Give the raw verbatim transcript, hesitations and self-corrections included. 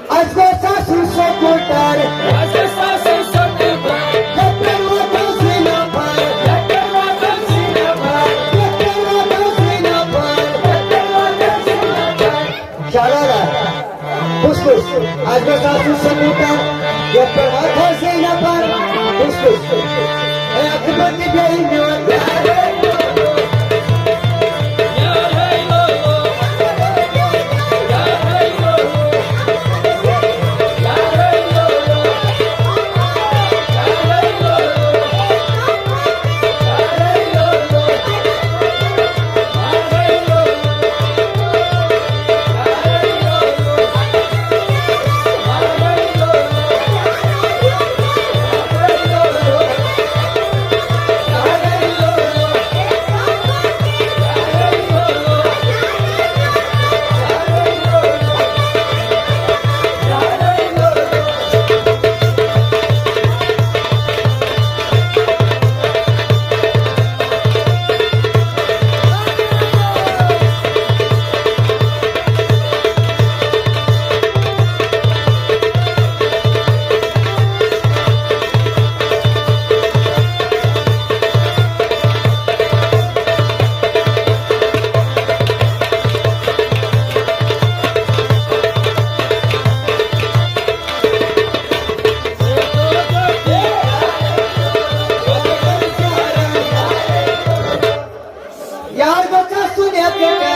اَسہِ گوٚژھ آسُن سکوٗٹر۔ اَسہِ گوٚژھ آسُن سکوٗٹر۔ یَتھ پٮ۪ٹھ واتو زینبار۔ یَتھ پٮ۪ٹھ واتو زینبار۔ یَتھ پٮ۪ٹھ واتو زینبار۔ یَتھ پٮ۪ٹھ واتو زینبار۔ شالارا۔ کُس کُس؟ اَسہِ گوٚژھ آسُن سکوٗٹر۔ یَتھ پٮ۪ٹھ واتو زینبار۔ کُس کُس؟ اے اَکھ بَتہِ بیٚیہِ میون یار۔ یار گوٚژھ آسُن یَتھ پٮ۪ٹھ۔